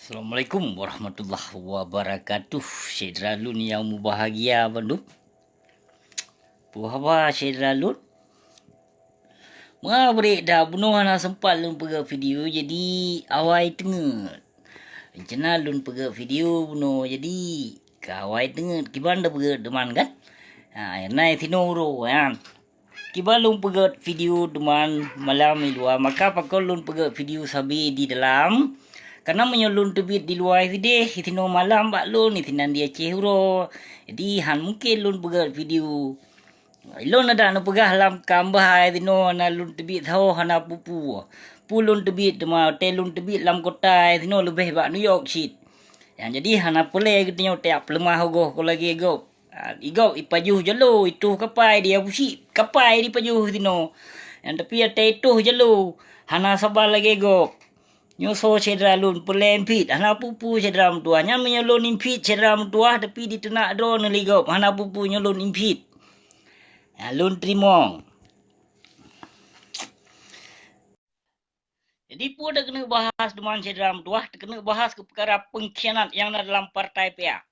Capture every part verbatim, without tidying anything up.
Assalamualaikum warahmatullahi wabarakatuh. Syedara lôn nyang mubahagia bandum. Peue haba syedara lôn? Meubrek dah bunoe hana sempat lôn peugét video, jadi awai teungeut. Rencana lôn peugét video bunoe, jadi ka awai teungeut kiban da peugét teuma kan. Ha, na sinoe uroe nyan. Kiban lôn peugét video teuma malam di luwa, maka pakon lôn peugét video sabe di dalam. Karena meunyoe lôn teubiet di luwa sideh, sinoe malam bak lôn, sinan di Aceh uroe. Jadi han mungken lôn peugét video. Lôn adak neupeugah lam kambah ai sinoe na lôn teubiet sahoe hana peue-peue. Peue lôn teubiet teuma watée lôn teubiet lam kota ai sinoe leubeh bak New York cit. Nyang jadi hana peureulée geutanyoe tajak peuleumah goh kon lagée gob. Ha, i gob ipajoh jalo, itoh kapai di Abusyik, kapai dipajoh sinoe. Nyang tapi watée itoh jalo, hana saban lagée gob. Nyoe soe syedara lôn peureulée imphit, hana peue-peue syedara meutuwah. Nyan meunyoe lôn imphit syedara meutuwah, tapi diteunak droeneuh lé gob, hana peue-peue nyoe lôn imphit. Ya, lôn teurimong. Jadi peue takeuneuk bahas teuma syedara meutuwah, takeuneuk bahas keu peukara peungkhianat nyang na dalam partai P A.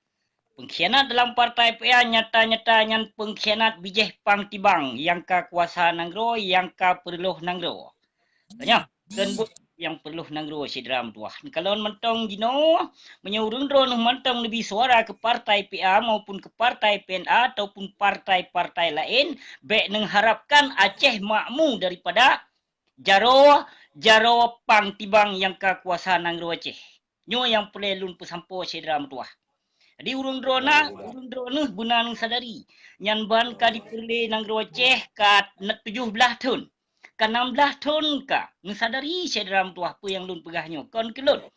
Peungkhianat dalam partai P A nyata-nyata nyan peungkhianat bijéh pang tibang nyang ka kuasa nanggroe, nyang ka peureulôh nanggroe. Tanyoe, kheun buet nyang peureulôh nanggroe syedara meutuwah. Neukalon mantong jinoe, meunyoe ureuëng droeneuh mantong neubi suara keu partai P A maupun keu partai P N A ataupun partai-partai laén, bék neuharapkan Aceh makmu daripada jaroe, jaroe pang tibang nyang ka kuasa nanggroe Aceh. Nyoe nyang peureulée lôn peusampoe syedara meutuwah. Jadi ureuëng droeneuh, ureuëng droeneuh beuna neusadari, nyan ban ka dipeureulée nanggroe Aceh ka na tujoh blaih thon. Ka nam blaih thon ka, neusadari syedara meutuwah peue nyang lôn peugah nyoe, kon keu lôn.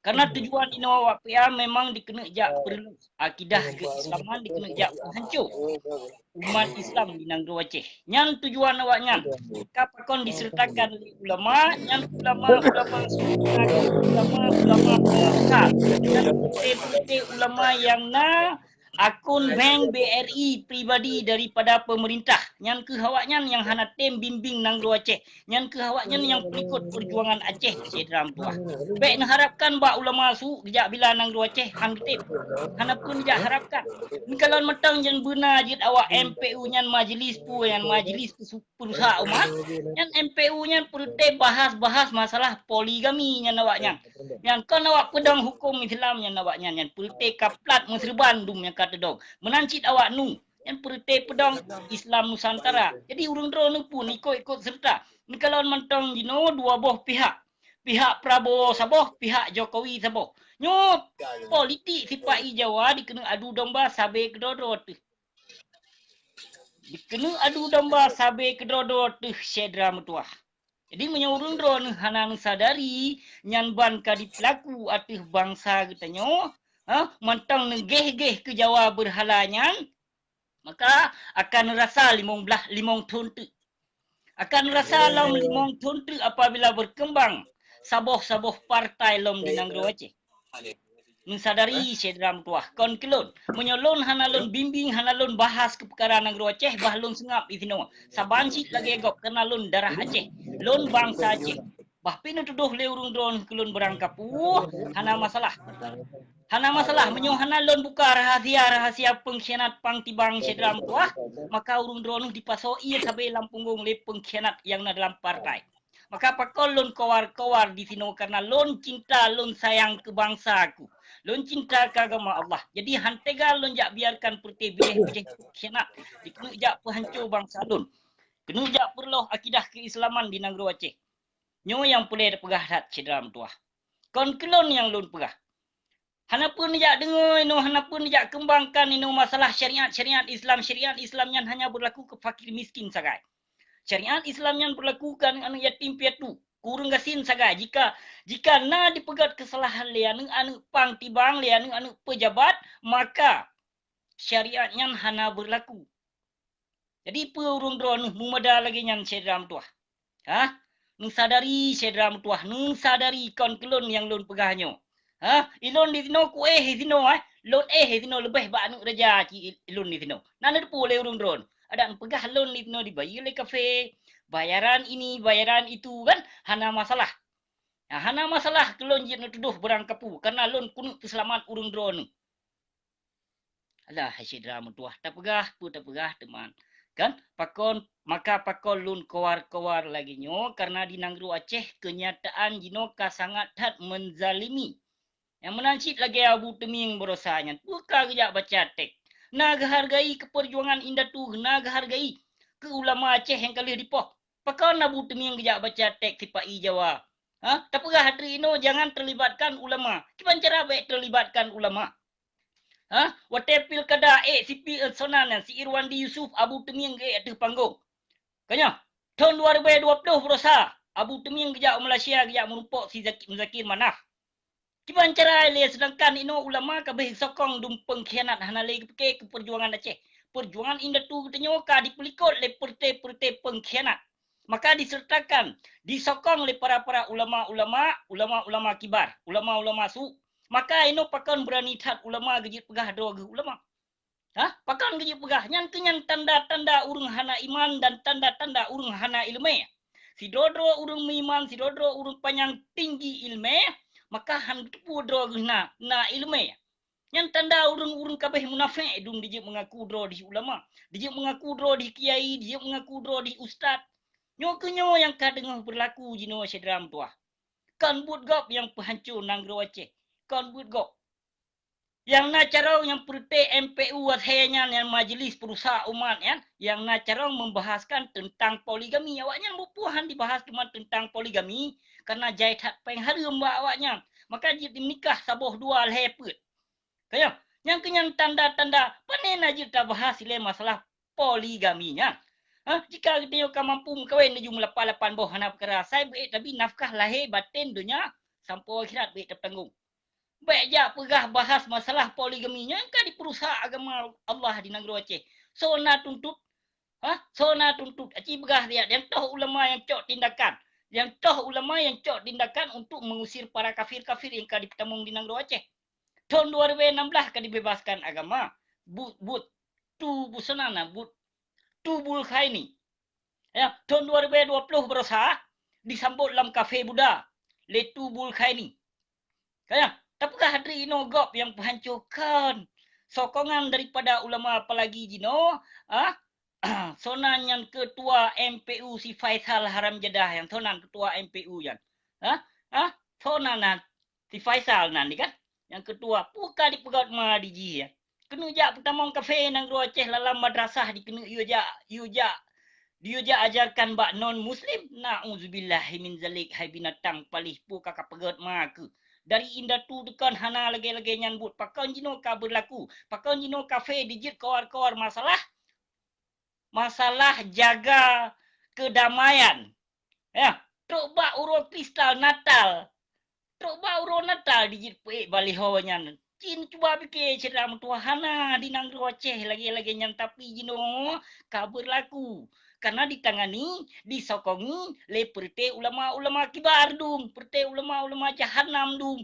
Karena tujuan inoe awak P A memang dikeuneuk jak peureulôh akidah keuislaman, dikeuneuk jak peuhanco umat Islam di nanggroe Aceh. Nyan tujuan awaknyan. Ka pakon disertakan lé ulama, nyan ulama-ulama sufi, ulama-ulama besar. Nyan peureute-peureute ulama nyang na akun bank B R I pribadi daripada pemerintah. Nyan keuh awaknyan nyang hana tem bimbing nanggroe Aceh. Nyan keuh awaknyan nyang peulikot peujuangan Aceh syedara meutuwah. Bék neuharapkan bak ulama su geujak bila nanggroe Aceh han geutem. Hana pun jak harapkan. Neukalon mantong nyan beuna jeuet awak M P U nyan majlis peue nyan majlis peusu- peurusak umat, nyan M P U nyan peureute bahas-bahas masalah poligami nyan awaknyan. Nyan kon awak peudong huköm Islam nyan awaknyan, nyan peureute ka plat meuseureuban dum nyang ka teudong. Meunan cit awak nu, nyan peureute peudong Islam Nusantara. Jadi ureuëng droeneuh pun ikot-ikot seureuta. Neukalon mantong jinoe dua boh pihak. Pihak Prabowo saboh, pihak Jokowi saboh. Nyoe politik sipa-i Jawa dikeuneuk adu domba sabe keudroe-droe teuh. Dikeuneuk adu domba sabe keudroe-droe teuh syedara meutuwah. Jadi meunyoe ureuëng droeneuh hana neusadari nyan ban ka dipeulaku ateueh bansa geutanyoe, ha, mantong neugeh-geh keu Jawa beurhala nyan, maka akan rasa limong blaih limong thon teuk. Akan rasa lom limong thon teuk apabila berkembang saboh-saboh partai lom di nanggroe Aceh. Neusadari syedara meutuwah, kon keu lôn. Meunyoe lôn hana lôn bimbing, hana lôn bahas keu peukara nanggroe Aceh, bah lôn seungab disinoe. Saban cit lagée gob keureuna lôn darah Aceh. Lôn bansa Aceh. Bah pih neutudoh lé ureuëng droeneuh keu lôn barang kapeue, hana masalah. Hana masalah, meunyoe hana lôn buka rahasia-rahasia peungkhianat pang tibang syedara meutuwah, maka ureuëng droeneuh dipasoe ié sabe lam punggong lé peungkhianat nyang na dalam partai. Maka pakon lôn kowar-kowar disinoe, karena lôn cinta, lôn sayang keu bansa ku. Lôn cinta keu agama Allah. Jadi han teuga lôn jak biarkan peureute bijéh-bijéh khianat dikeuneuk jak peuhanco bansa lôn. Keuneuk jak peureulôh akidah keuislaman di nanggroe Aceh. Nyoe nyang peureulée tapeugah that syedara meutuwah. Kon keu lôn nyang lôn peugah. Hana peue neujak deungoe inoe, hana peue neujak keumbangkan inoe masalah syariat-syariat Islam. Syariat Islam nyan hanya beurlaku keu fakir miskin sagai. Syariat Islam nyan beurlaku keu aneuëk-aneuëk yatim piatu, keu ureuëng gasien sagai. Jika, jika na dipeugét keusalahan lé aneuëk-aneuëk pang tibang, lé aneuëk-aneuëk peujabat, maka syariat nyan hana beurlaku. Jadi peue ureuëng droeneuh meumada lagée nyan syedara meutuwah? Hah? Neusadari syedara meutuwah, neusadari kon keu lôn nyang lôn peugah nyoe. Hah? Ilôn disinoe kuéh disinoe, eh? Lôn éh disinoe leubeh bak aneuëk raja cit ilôn disinoe. Na neuteupeue lé ureuëng droeneuh. Adak neupeugah lôn disinoe dibayeue lé kafé, bayaran ini, bayaran itu kan? Hana masalah. Nah, hana masalah keu lôn jeuet neutudoh beurangkapeue, karena lôn keuneuk peuseulamat ureuëng droeneueh. Alah, hai syedara meutuwah, tapeugah peue tapeugah teuma. Kan? Pakon, maka pakon lôn kawar-kawar lagée nyoe, karena di nanggroe Aceh keunyataan jinoe ka sangat that menzalimi. Nyang meunan cit lagée Abu Teuming barosa nyan, peue ka geujak baca teks. Na geuhargai keu peujuangan indatu, na geuhargai keu ulama Aceh nyang ka lheueh dipoh. Pakon Abu Teuming geujak baca teks sipa-i Jawa? Ha? Tapeugah ateueh inoe jangan terlibatkan ulama. Kiban cara bék terlibatkan ulama? Ha? Watée pilkada ék sipi-, eh, sonan nyan, si Irwandi Yusuf, Abu Teuming geuék ateueh panggong. Ka nyoe, thon dua ribée dua ploh barosa, Abu Teuming geujak u Malaysia geujak meurumpok si Zaki-, Muzakir Manaf. Kiban cara lé, seudangkan inoe ulama ka beh sokong dum peungkhianat hana lé geupike keu peujuangan Aceh. Peujuangan indatu geutanyoe ka dipeulikot lé peureuté-peureuté peungkhianat. Maka disertakan, disokong lé para-para ulama-ulama, ulama-ulama kibar, ulama-ulama su. Maka inoe pakon beurani that ulama geujeuet peugah droe geuh ulama. Ha? Pakon geujeuet peugah? Nyan keuh nyan tanda-tanda ureuëng hana iman dan tanda-tanda ureuëng hana iéleumé. Sidroe-droe ureuëng meuiman, sidroe-droe ureuëng panyang tinggi iéleumé, maka han geuteupeue droe geuh na, na iéleumé. Nyan tanda ureuëng-ureuëng ka beh munafék dum dijeuet meungaku droe dih ulama, dijeuet meungaku droe dih kiai, dijeuet meungaku droe dih ustaz. Nyoe keuh nyoe nyang ka teungoh beurlaku jinoe syedara meutuwah. Kon buet gob nyang peuhanco nanggroe Aceh. Kon buet gob. Nyang na carông nyang peureuté M P U asai nyan, nyang Majelis Peurusak Umat nyan, nyang na carông membahaskan teuntang poligami. Awaknyan buet peue han dibahas teuma teuntang poligami, karena jai that péng hareuem bak awaknyan. Maka jeuet meunikah saboh dua lhée peuet. Ka nyoe, nyang keuh nyan tanda-tanda, pane na jeuet tabahas ilée masalah poligami nyan. Ha, jika geutanyoe ka mampu meukawen laju meulapan-lapan boh hana peukara, asai beuék tabi nafkah lahé batén donya sampoe akhirat beuék tatanggong. Bék jak peugah bahas masalah poligami nyang ka dipeurusak agama Allah di nanggroe Aceh. Soe na tuntut? Ha? Soe na tuntut? Aci peugah siat, nyang toh ulama nyang cok tindakan. Nyang toh ulama nyang cok tindakan untuk mengusir para kafir-kafir nyang ka dipeutamong di nanggroe Aceh. Thon dua ribée nam blah ka dibebaskan agama. Buet, buet tu busana na, buet tu Bulkhaini. Ya, thon dua ribée dua ploh barosa disambot lam kafe Buddha lé tu Bulkhaini. Ka nyoe, tapeugah ateueh inoe gob nyang peuhanco kon sokongan daripada ulama, apalagi jinoe, ah, sonan nyang keutua M P U si Faisal haram jadah nyan, sonan keutua M P U nyan. Ha? Ha? Sonan nyan si Faisal nan di kan? Nyang keutua, peue ka dipeugét ma di jih nyan? Keuneuk jak peutamong kafe nanggroe Aceh, lam madrasah dikeuneuk yue jak, yue jak, yue jak ajarkan bak non muslim. Nauzubillahi min zalik, hai binatang paléh, peue ka kapeugét ma keuh? Dari indatu teuh kon hana lagée-lagée nyan buet. Pakon jinoe ka beurlaku? Pakon jinoe kafe dijeuet kawar-kawar masalah? Masalah jaga keudamaian. Ya, trok bak uroe kristal Natal. Trok bak uroe Natal dijeuet peuék baliho nyan. Cit cuba pike, syedara meutuwah, hana di nanggroe Aceh lagée-lagée nyan, tapi jinoe ka beurlaku. Karena ditangani, disokongi lé peureuté ulama-ulama kibar dum, peureuté ulama-ulama jahanam dum.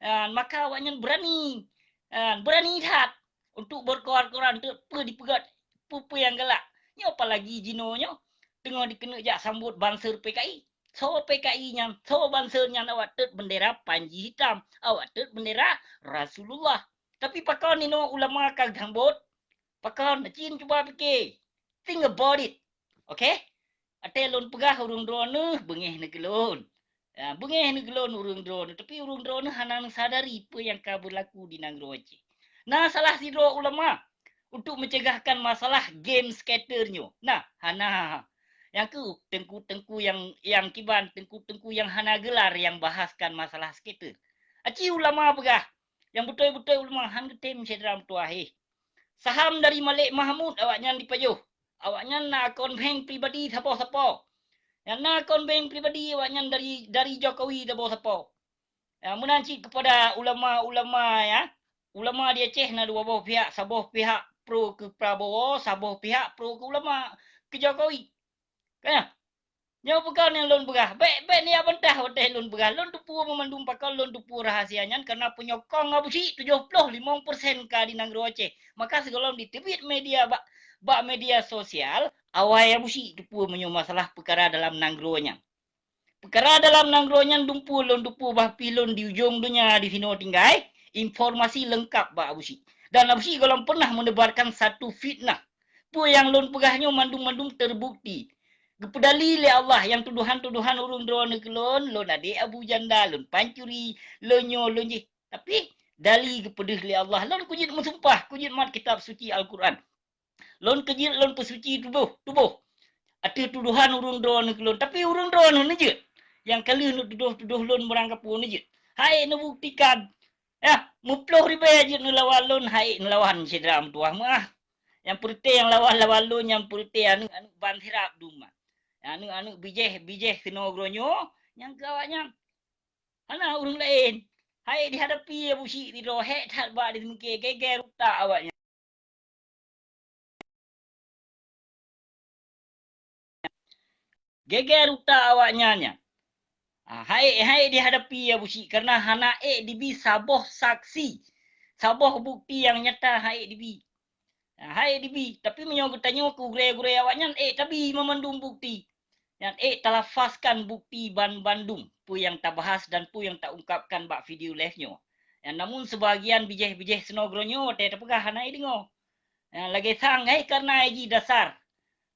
Ah, maka awaknyan beurani, ah, beurani that untuk beurkoar-koar teuk peue dipeugét, peue-peue nyang galak. Nyoe apalagi jinoe nyoe teungoh dikeuneuk jak sambot banser P K I. Soe P K I nyan? Soe banser nyan? Awak teut bendera panji hitam, awak teut bendera Rasulullah. Tapi pakon inoe ulama ka geusambot? Pakon? Cit cuba pike. Think about it. Oke? Watée lôn peugah ureuëng droeneueh beungéh neuh keu lôn. Ya, beungéh neuh keu lôn ureuëng droeneueh, tapi ureuëng droeneueh hana neusadari peue nyang ka beurlaku di nanggroe Aceh. Na salah sidroe ulama untuk mencegahkan masalah game scatter nyoe? Na, hana. Nyang keuh teungku-teungku nyang, nyang kiban, teungku-teungku nyang hana geular nyang bahaskan masalah scatter. Aci ulama peugah, nyang beutôi-beutôi ulama, han geutem, syedara meutuwah, heh. Saham dari Malik Mahmud awaknyan dipajoh. Awaknyan na akun bank pribadi saboh sapo. Nyang na akun bank pribadi awaknyan dari, dari Jokowi saboh sapo. Ya, meunan cit kepada ulama-ulama, ya. Ulama di Aceh na dua boh pihak, saboh pihak pro keu Prabowo, saboh pihak pro keu ulama, keu Jokowi. Kan? Nyoe bukan nyang lôn peugah. Bék, bék neujak bantah watée lôn peugah. Lôn teupeue meumandum, pakon lôn teupeue rahasia nyan, karena peunyokong Abu Syik tujoh ploh limong persen ka di nanggroe Aceh. Maka sigohlom diteubiet media bak, bak media sosial, awai Abu Syik teupeue meunyoe masalah peukara dalam nanggroe nyan. Peukara dalam nanggroe nyan dumpeue lôn teupeue bah pih lôn di ujong donya di sinoe tinggai, informasi leungkap bak Abu Syik. Dan Abu Syik gohlom peunah meunebarkan satu fitnah. Peue nyang lôn peugah nyoe mandum-mandum teubukti. Geupeudali lé Allah nyang tudohan-tudohan ureuëng droeneuh keu lôn, lôn adék Abu Janda, lôn pancuri, lôn nyoe, lôn jih. Tapi, dali geupeudeuh lé Allah, lôn kujeuet meusumpah, kujeuet mat kitab suci Al-Quran. Lôn keujeuet lôn peusuci tuboh, tuboh ateueh tudohan ureuëng droeneuh keu lôn. Tapi ureuëng droeneuh neujeuet. Nyang ka lheueh neutudoh-tudoh lôn meurangkapeue neujeuet. Hai neubuktikan. Yah, meuploh ribée jeuet neulawan lôn, hai neulawan syedara meutuwah meuah. Nyang peureutée nyang lawan-lawan lôn, nyang peureutée aneuëk-aneuëk ban sirab dum. Aneuëk-aneuëk bijéh, bijéh keunoe uroe nyoe, nyang keu awaknyan. Hana ureuëng laén. Hai dihadapi Abu Syik sidroe, hék that bak di seumeukée, geger utak awaknyan. Geger utak awaknyan nyan. Ah, hai, hai dihadapi Abu Syik, kareuna hana ék dibi saboh saksi, saboh bukti nyang nyata hai ék dibi. Ah, hai ék dibi, tapi meunyoe geutanyoe keu gurée-gurée awaknyan ék tabi meumandum bukti. Nyan ék talafazkan bukti ban bandum peue nyang tabahas dan peue nyang taungkapkan bak video live nyoe. Nyan namun seubagian bijéh-bijéh sinoe uroe nyoe watée tapeugah hana jideungoe. Nyan lagée sang, hai kareuna jih dasar.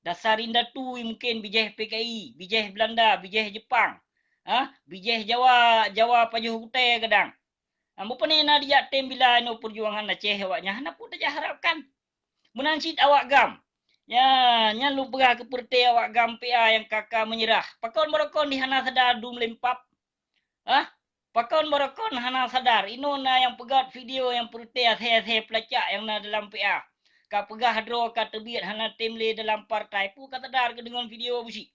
Dasar indatu mungken bijéh P K I, bijéh Beulanda, bijéh Jeupang. Ha, bijéh Jawa, Jawa pajoh gutée gadang. Ambo pane na dijak tem bila inoe peujuangan Aceh awaknyan hana peue tajak harapkan. Meunan cit awak GAM. Ya, nyan lôn peugah keu peureute awak GAM P A nyang ka-ka meunyeurah. Pakon barokon di hana sadar dum lempap? Hah? Pakon barokon hana sadar? Inoe na nyang peugöt video nyang peureute asée-asée peulacak nyang na dalam P A. Ka peugah droe ka teubiet hana tem lé dalam partai. Peue ka sadar keu deungon video Abu Syik?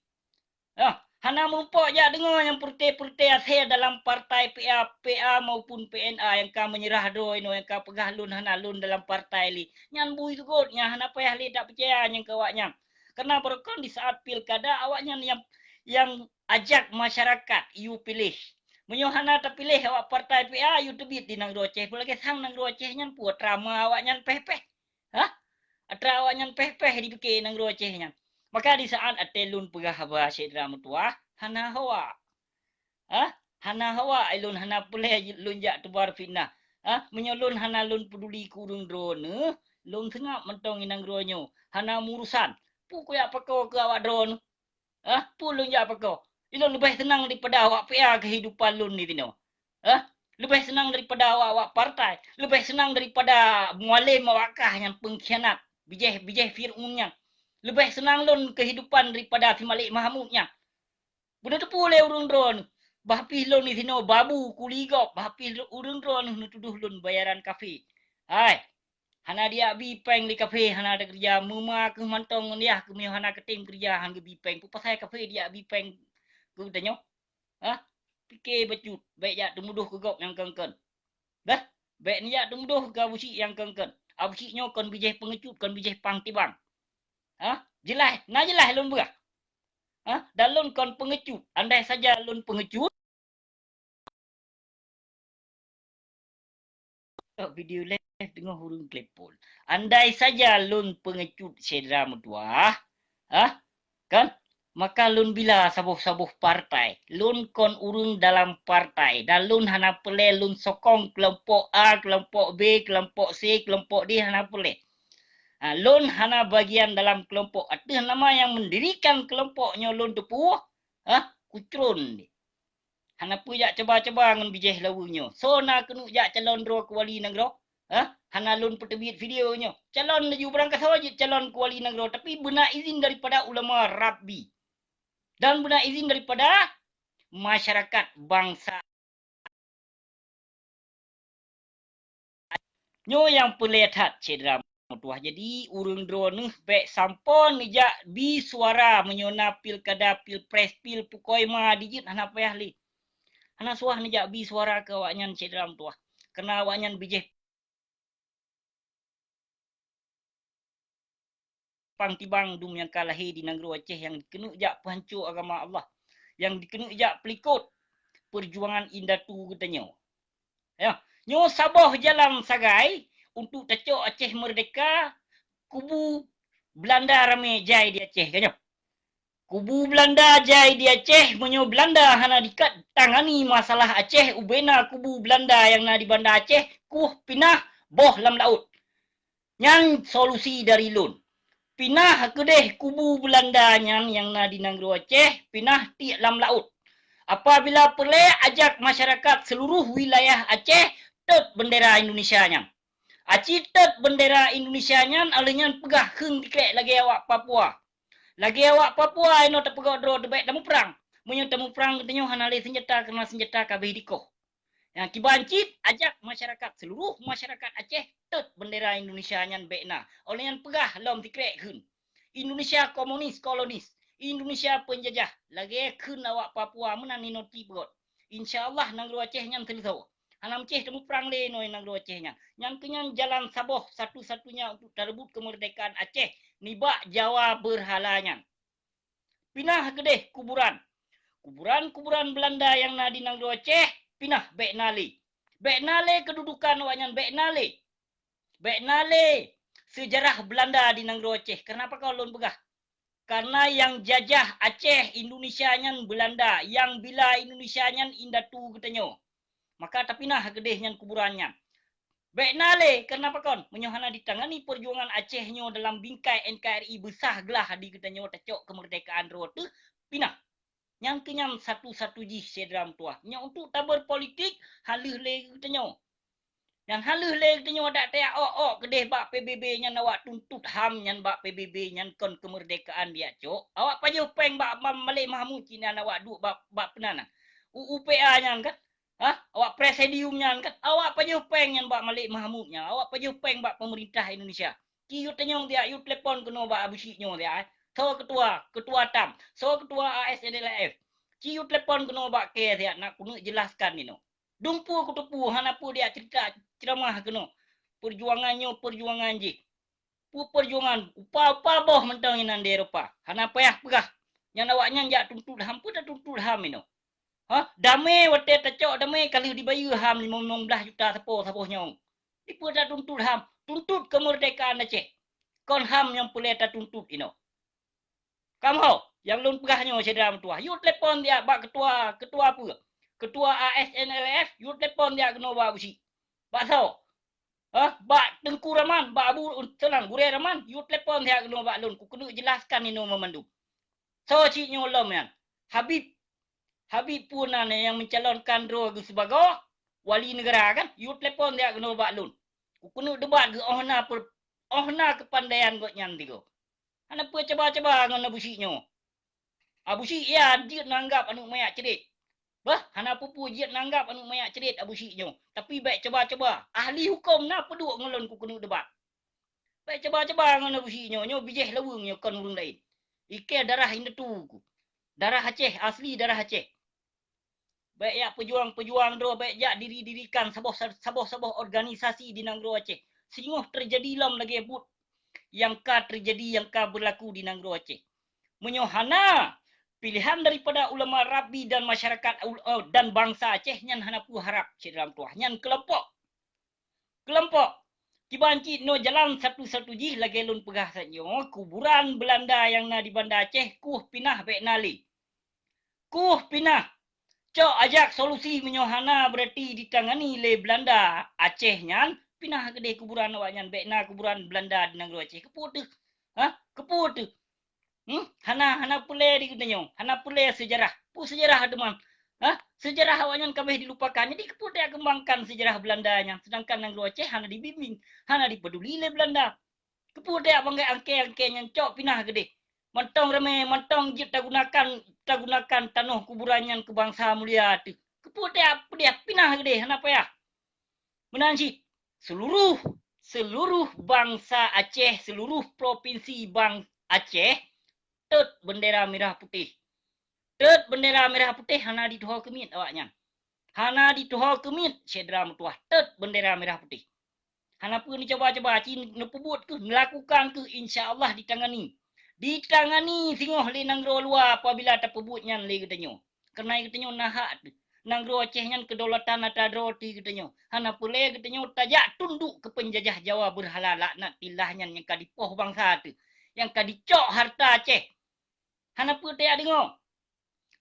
Ah, hana meurumpok jak deungoe nyang peureute-peureute asée dalam partai P A, P A maupun P N A nyang ka meunyeurah droe inoe nyang ka peugah lôn hana lôn dalam partai lé. Nyan bui teugot, nyan hana payah lé tapeucaya nyang keu awaknyan. Kareuna barokon di saat pilkada awaknyan nyang, nyang ajak masyarakat yue piléh. Meunyoe hana tapiléh awak partai P A, yue teubiet di nanggroe Aceh. Peulagée sang nanggroe Aceh nyan peue atra ma awaknyan péh-péh. Hah? Atra awaknyan péh-péh dipike nanggroe Aceh nyan. Maka di saat até lôn peugah haba syedara meutuwah, hana hawa. Hah? Hana hawa lôn hana peureulée lôn jak teubar fitnah. Hah? Meunyoe lôn hana lôn peuduli keu ureuëng droeneuh, lôn seungab mantong i nanggroe nyoe. Hana meurusan. Peue kujak pakoe keu awak droeneuh? Hah? Peue lôn jak pakoe? Ilôn leubeh seunang daripada awak P A keuhidupan lôn di sinoe. Hah? Leubeh seunang daripada awak-awak partai. Leubeh seunang daripada mualem awak kah nyang peungkhianat. Bijéh, bijéh Fir'aun nyan. Leubeh seunang lôn keuhidupan daripada si Malik Mahmud nyan. Beuna teupeue lé ureuëng droeneuh. Bah pih lôn di sinoe babu kuli gob. Bah pih ureuëng droeneuh neutudoh lôn bayaran kafé. Hai, hana dijak bi péng lé kafé, hana takeureuja, meuma kheueh mantong ngon yah keuh meunyoe hana katem keureuja han geubi péng. Peue pasai kafé dijak bi péng keu geutanyoe? Hah? Pike bacut, bék jak teumudoh keu gob nyang kon-kon. Bah, bék neujak teumudoh keu Abu Syik nyang kon-kon. Abu Syik nyoe kon bijéh peungecut, kon bijéh pang tibang. Hah? Jeulaih, na jeulaih lôn peugah. Hah? Dan lôn kon peungecut. Andai saja lôn peungecut, Tok video live teungoh ureuëng telepon. Andai saja lôn peungecut syedara meutuwah, hah? Kan? Maka lôn bila saboh-saboh partai. Lôn kon ureuëng dalam partai. Dan lôn hana peureulée lôn sokong keulompok A, keulompok B, keulompok C, keulompok D hana peureulée. Ha, lôn hana bagian dalam keulompok. Ateueh nama nyang meundirikan keulompok nyoe lôn teupeue, hah? Kucron. Hana peue jak cuba-cuba ngon bijéh laweue nyoe. Soe na keuneuk jak calon droe keu wali nanggroe? Hah? Hana lôn peuteubiet video nyoe. Calon laju barangkasoe jeuet calon keu wali nanggroe, tapi beuna izin daripada ulama Rabbi. Dan beuna izin daripada masyarakat bansa. Nyoe nyang peureulée that syedara meutuwah. Jadi, ureuëng droeneuh bék sampoe neujak bi suara meunyoe na pilkada, pilpres, pil pukoi ma dijeuet hana payah lé. Hana suah neujak bi suara keu awaknyan syedara meutuwah. Kareuna awaknyan bijéh pang tibang dum nyang ka lahé di nanggroe Aceh nyang dikeuneuk jak peuhanco agama Allah, nyang dikeuneuk jak peulikot peujuangan indatu geutanyoe. Ya, nyoe saboh jalan sagai untuk tacok Aceh meurdeka, kubu Beulanda ramé jai di Aceh, ka nyoe. Kubu Beulanda jai di Aceh, meunyoe Beulanda hana dikat tangani masalah Aceh, ubena kubu Beulanda nyang na di Banda Aceh kuh pinah boh lam laôt. Nyan solusi dari lôn. Pinah keudeh kubu Beulanda nyan nyang na di nanggroe Aceh, pinah tiek lam laôt. Apabila peureulée, ajak masyarakat seuluruh wilayah Aceh tot beundera Indonesia nyan. Aci tot beundera Indonesia nyan, 'oh lheueh nyan peugah kheun tikrek lagée awak Papua. Lagée awak Papua inoe tapeugah droe teuh bék tamuprang. Meunyoe tamuprang geutanyoe hana lé seunjata, keureuna seunjata ka abéh dikoh. Nyang kiban cit, ajak masyarakat, seuluruh masyarakat Aceh tot beundera Indonesia nyan bék na. 'Oh lheueh nyan peugah lom tikrek kheun, Indonesia komunis, kolonis, Indonesia peunjajah, lagée kheun awak Papua meunan inoe tiep beurot. Insya Allah nanggroe Aceh nyan seuleusoe. Hana meucéh tamuprang lé inoe nanggroe Aceh nyan. Nyan keuh nyan jalan saboh satu-satunya untuk tareubot keumeurdekaan Aceh nibak Jawa beurhala nyan. Pinah keudeh kuburan. Kuburan-kuburan Beulanda nyang na di nanggroe Aceh, pinah bék na lé. Bék na lé keududukan awaknyan, bék na lé. Bék na lé seujarah Beulanda di nanggroe Aceh. Keureuna pakon lôn peugah? Kareuna nyang jajah Aceh, Indonesia nyan Beulanda, nyang bila Indonesia nyan indatu geutanyoe. Maka tapinah keudeh nyan kuburan nyan. Bék na lé, keureuna pakon? Meunyoe hana ditangani peujuangan Aceh nyoe dalam bingkai N K R I, beusah glah di geutanyoe tacok keumeurdekaan droe teuh, pinah. Nyan keuh nyan satu-satu jih syedara meutuwah. Nyoe untuk tabeurpolitik, haleue lé geutanyoe. Nyan haleue lé geutanyoe dak tajak ôk-ôk keudeh bak P B B nyan, awak tuntot HAM nyan bak P B B nyan kon keumeurdekaan dijak cok. Awak pajoh péng bak Mam-, Malik Mahmud cit nyan, awak duek bak, bak peunan nyan. U U P A nyan kan? Ha? Awak presidium nyan kan? Awak pajoh péng nyan bak Malik Mahmud nyan. Awak pajoh péng bak peumeurintah Indonesia. Ci yue tanyong siat, yue telepon keunoe bak Abusyik nyoe siat, eh. Soe keutua, keutua TAM, soe keutua A S N L F. Ci yue telepon keunoe bak kèe siat, nak keuneuk jelaskan inoe. Dum peue kuteupeue, hana peue dijak ceurita ceuramah keunoe. Peujuangan nyoe, peujuangan jih. Peue peujuangan, upa-upa boh mantong inan di Eropa. Hana payah peugah. Nyan awaknyan jak tuntot HAM, peue tatuntot HAM inoe? Ha? Damé watèe tacok damé ka lheueh dibayeue HAM limong, limong blaih juta sapo saboh nyoe. Dipeue tatuntot HAM? Tuntot keumeurdekaan Aceh. Kon HAM nyang peureulèe tatuntot inoe. Kamoe, nyang lôn peugah nyoe syedara meutuwah, yue telepon siat bak keutua, keutua peue? Keutua A S N L F, yue telepon siat keunoe bak Abusyik. Bak soe? Hah? Bak Teungku Raman, bak Abu Seunang, Gurèe Raman, yue telepon siat keunoe bak lôn, kukeuneuk jelaskan inoe meumandum. Soe cit nyoe lom nyan? Habib. Habib peue nan nyang meucalonkan droe geuh sibagoe wali neugara kan? Yue telepon siat keunoe bak lôn. Kukeuneuk debat geuh 'oh na per-, 'oh na keupandaian gobnyan tigoe. Hana peue caba-caba ngon Abusyik nyoe. Abusyik ya jeuet neuanggap aneuk manyak cret. Bah, hana peue-peue jeuet neuanggap aneuk manyak cret Abusyik nyoe. Tapi bèk caba-caba. Ahli huköm na peuduek ngon lôn kukeuneuk debat. Bèk caba-caba ngon Abusyik nyoe. Nyoe bijèh laweueng nyoe kon ureueng laén. Ikèe darah indatu ku. Darah Aceh, asli darah Aceh. Bèk jak peujuang-peujuang droe, bèk jak diri-dirikan saboh, saboh-saboh organisasi di nanggroe Aceh. Singoh teujadi lom lagèe buet nyang ka teujadi, nyang ka beurlaku di nanggroe Aceh. Meunyoe hana pilehan daripada ulama rabbi dan masyarakat ul-, eh, dan bansa Aceh, nyan hana peue harab syedara meutuwah. Nyan keulompok. Keulompok. Kiban cit nyoe jalan satu-satu jih lagèe lôn peugah saat nyoe, kuburan Beulanda nyang na di Banda Aceh kuh pinah bèk na lé. Kuh pinah. Cok ajak solusi meunyoe hana beurati ditangani lé Beulanda Aceh nyan, pinah keudeh kuburan awaknyan, bèk na kuburan Beulanda di nanggroe Aceh. Keupeue teuh? Hah? Keupeue teuh? Hmm? Hana, hana peureulèe di geutanyoe, hana peureulèe seujarah. Peue seujarah teuma? Hah? Seujarah awaknyan ka abéh dilupakan. Jadi keupeue tajak keumbangkan seujarah Beulanda nyan, seudangkan nanggroe Aceh hana dibimbing, hana dipeduli lé Beulanda. Keupeue tajak bangai angkèe-angkèe nyan cok pinah keudeh? Mantong ramè, mantong jeuet tagunakan, tagunakan tanoh kuburan nyan keu bansa mulia teuh. Keupeue tajak peudeh pinah keudeh, hana payah. Meunan cit, seuluruh, seuluruh bansa Aceh, seuluruh propinsi bang-, Aceh, tot beundera mirah putéh. Tot beundera mirah putéh hana dituho keumiet awaknyan. Hana dituho keumiet syedara meutuwah, tot beundera mirah putéh. Hana peue neucuba-cuba, ci neupeubuet keuh, neulakukan keuh, insya Allah ditangani. Ditangani singoh lé nanggroe luwa apabila tapeubuet nyan lé geutanyoe. Keureuna geutanyoe na hak teuh. Nanggroe Aceh nyan kedaulatan atra droe teuh geutanyoe. Hana peureulèe geutanyoe tajak tunduk keu peunjajah Jawa beurhala laknatillah nyan nyang ka dipoh bansa teuh, nyang ka dicok hareuta Aceh. Hana peue tajak deungoe.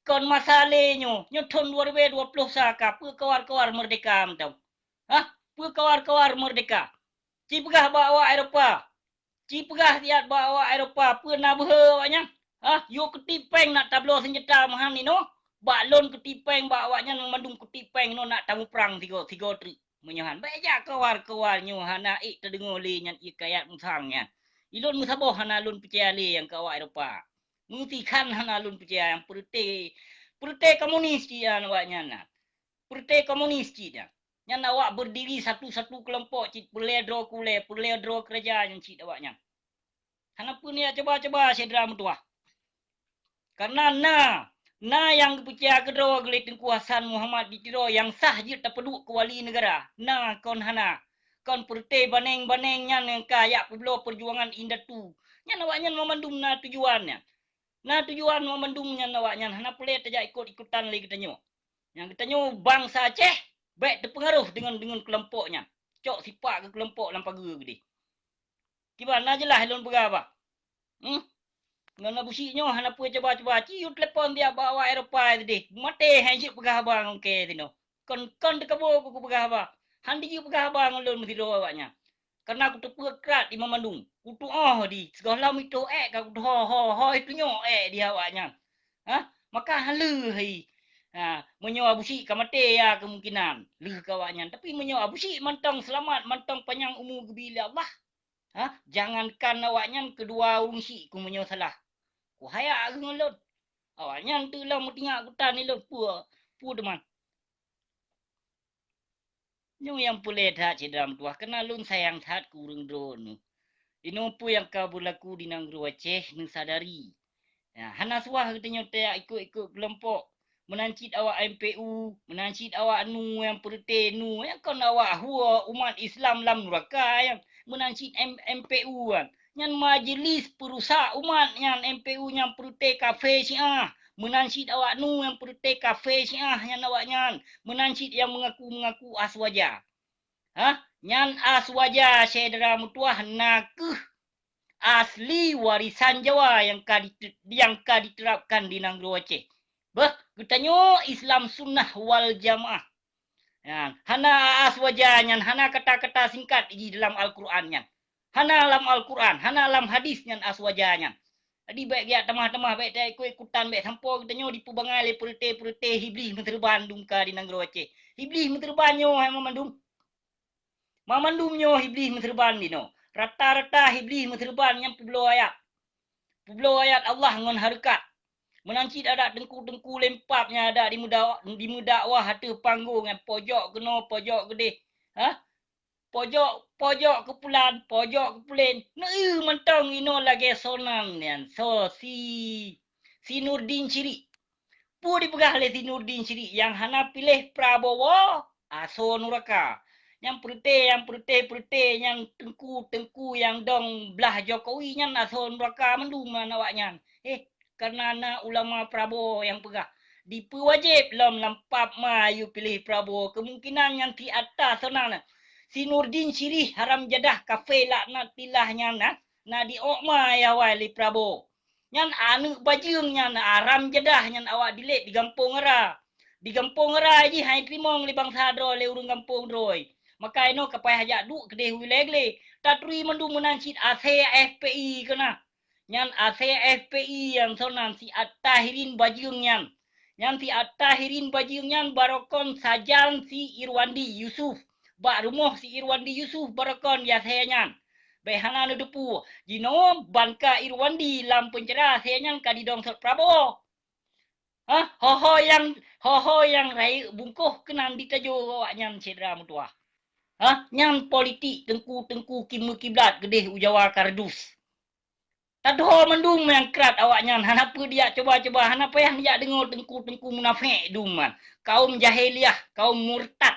Kon masa lé nyoe, nyoe thon dua ribèe dua ploh sa ka, peue kawar-kawar meurdeka mantong? Hah? Peue kawar-kawar meurdeka? Ci peugah bak awak Eropa. Ci peugah siat bak awak Eropa, peue na beuhe awaknyan? Hah? Yue keutik péng nak tabloe seunjata meuhan inoe? Bak lôn keutik péng bak awaknyan mandum keutik péng inoe nak tamuprang sigoe, sigoe treuk. Meunyoe han, bèk jak kawar-kawar nyoe hana ék tadeungoe lé nyan ie kayat musang nyan. Ilôn meusaboh hana lôn peucaya lé nyang keu awak Eropa. Meusikhan hana lôn peucaya nyang peureuté, peureuté komunis cit nyan awaknyan na. Peureuté komunis cit nyan. Nyan awak beurdiri satu-satu keulompok cit peureulèe droe keu ulèe, peureulèe droe keuraja nyan cit awaknyan. Hana peue neujak cuba-cuba syedara meutuwah. Kareuna na, na nyang geupeucaya keudroe lé Teungku Hasan Muhammad di Tiro nyang sah jeuet tapeuduek keu wali neugara. Na kon hana. Kon peureuté baneng-baneng nyan nyang ka jak peubloe peujuangan indatu. Nyan awaknyan mamandum na tujuan nyan. Na tujuan mamandum nyan awaknyan hana peureulèe tajak ikot-ikotan lé geutanyoe. Nyang geutanyoe bansa Aceh bèk teupeungaroh deungon, deungon keulompok nyan. Cok sipak keu keulompok lam pageue geudeh. Kiban na jeulaih lôn peugah haba. Hmm? Ngon Abu Syik nyoe hana peue cuba-cuba. Ci yue telepon tiep bak awak Eropa teuh. Maté hai jeuet peugah haba ngon kèe sinoe. Kon, kon teukaboe ku kupeugah haba. Han jijeuet peugah haba ngon lôn meusidroe awaknyan. Kareuna kuteupeue krat di mamandum. Kutuoh di, sigohlom itôh èk ka kutuho, ho, ho, itunyok èk di awaknyan. Hah? Maka han lheueh hai. Ha, meunyoe Abu Syik ka maté, ya, kemungkinan lheueh keu awaknyan. Tapi meunyoe Abu Syik mantong seulamat, mantong panyang umu geubi lé Allah, ha, jangankan awaknyan, keudua ureueng Syik ku meunyoe salah, kuhai ageueng lôn. Awaknyan teuk lom meutingak kutan ilôn, peue, peue teuma. Nyoe nyang peureulèe that syedara meutuwah, kareuna lôn sayang that keu ureueng droeneuh. Inoe peue nyang ka beulaku di nanggroe Aceh neusadari. Ya, hana suah geutanyoe tajak ikot-ikot keulompok. Meunan cit awak M P U, meunan cit awak nu nyang peureuté nu, nyang kon awak hue umat Islam lam nuraka nyan. Meunan cit M-, M P U nyan. Nyan majeulis peurusak umat nyan, M P U nyang peureuté kafé Syiah. Meunan cit awak nu nyang peureuté kafé Syiah nyan awaknyan. Meunan cit nyang meungaku-meungaku Aswaja. Hah? Nyan Aswaja syedara meutuwah na kheueh asli warisan Jawa nyang ka dite-, nyang ka diterapkan di nanggroe Aceh. Beuh, geutanyoe Islam sunnah wal jamaah. Nyan, hana Aswaja nyan, hana kata-kata singkat jih dalam Al-Qur'an nyan. Hana lam Al-Qur'an, hana lam hadis nyan Aswaja nyan. Jadi bèk geujak tamah-tamah, bèk taikot-ikotan, bèk sampoe geutanyoe dipeubangai lé peureuté-peureuté Iblih meuseureuban dum ka di nanggroe Aceh. Iblih meuseureuban nyoe hai mamandum. Mamandum nyoe Iblih meuseureuban dinoe. Rata-rata Iblih meuseureuban nyang peubloe ayat. Peubloe ayat Allah ngon hareukat. Meunan cit adak teungku-teungku lempap nyang adak dimeuda-, dimeudakwah ateueh panggong nyan pojok keunoe, pojok keudeh. Hah? Pojok, pojok keupulan, pojok keupulen. Neu mantong inoe lagèe sonan nyan. So, si, si Nurdin Syirik. Peue dipeugah lé si Nurdin Syirik nyang hana piléh Prabowo, asoe nuraka. Nyang peureuté, nyang peureuté-peureuté, nyang teungku-teungku nyang dong blah Jokowi nyan asoe nuraka mandum ngon awaknyan. Eh, kareuna na ulama Prabowo nyang peugah, dipeuwajéb lom lam pap ma yue piléh Prabowo. Keumungkinan nyan si ata sonan. Si Nurdin Syirik haram jadah kafé laknatillah nyan na, na diok ma awai lé Prabowo. Nyan aneuk bajeueng nyan haram jadah nyan awak dilét di gampông Ara. Di gampông Ara jih hai teurimong lé bansa droe lé ureueng gampông droe. Maka inoe ka payah jak duek keudeh u ilèe glé. Taturi mandum meunan cit asèe F P I keunan. Nyan asèe F P I nyang sonan si At-Tahirin bajeueng nyan. Nyan si At-Tahirin bajeueng nyan barokon sajan si Irwandi Yusuf. Bak rumoh si Irwandi Yusuf barokon di asèe nyan. Bèk hana neuteupeue, jinoe ban ka Irwandi lam peunjara asèe nyan ka didong sot Prabowo. Hah? Ho-ho nyang, ho-ho nyang rayeuk bungkôh keunan jitajo awaknyan syedara meutuwah. Hah? Nyan politik teungku-teungku kimeukiblat keudeh u Jawa kardus. Tadhoe mandum nyang krat awaknyan, hana peue dijak cuba-cuba, hana payah neujak deungoe teungku-teungku munafék dum nyan. Kaum jahiliah, kaum murtad.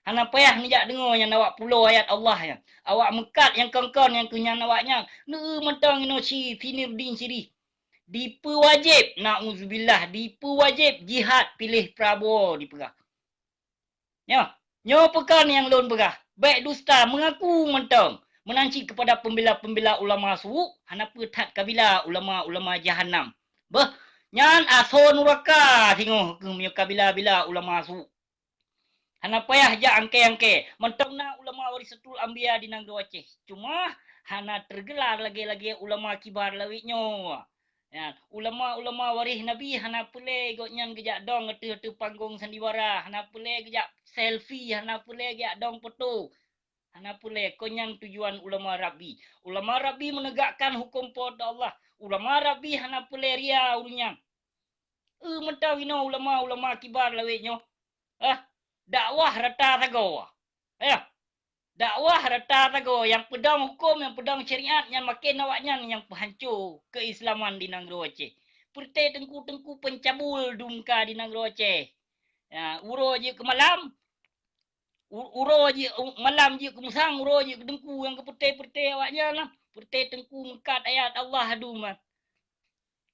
Hana payah neujak deungoe nyan awak pulo ayat Allah nyan. Awak meukat nyang kon-kon nyang keu nyan awaknyan. Neu mantong inoe si, si Nurdin Syirik. Dipeuwajéb, nauzubillah, dipeuwajéb jihad piléh Prabowo dipeugah. Nyoe, nyoe peukon nyang lôn peugah. Bèk dusta, meungaku mantong. Meunan cit keupada peumbela-peumbela ulama su', hana peue that kabila ulama-ulama jahanam. Beuh, nyan asoe nuraka singoh keuh meunyoe ka bila-bila ulama su. Hana payah jak angkée-angkée. Mantong na ulama warisatul anbiya di nanggroe Aceh. Cuma hana teugelar lagée-lagée ulama kibar lawét nyoe. Ya, ulama-ulama waréh Nabi hana peureulée gobnyan geujak dong ateueh-ateueh panggong sandiwara, hana peureulée geujak selfie, hana peureulée geujak dong foto. Hana peureulée, kon nyan tujuan ulama Rabbi. Ulama Rabbi menegakkan huköm Po teu Allah. Ulama Rabbi hana peureulée ria ureuëng nyan. Eu mantong inoe ulama-ulama kibar lawét nyoe. Ah, dakwah rata sagoe. Ayah, dakwah rata sagoe nyang peudong huköm, nyang peudong syariat, nyan maken awaknyan nyang peuhanco keuislaman di nanggroe Aceh. Peureuté teungku-teungku pencabul dum ka di nanggroe Aceh. Ya, uroe jeuet keu malam, u-, uroe jeuet, u-, malam jeuet keu musang, uroe jeuet keu teungku nyang keu peureuté-peureuté awaknyan lah. Peureuté teungku meukat ayat Allah dum.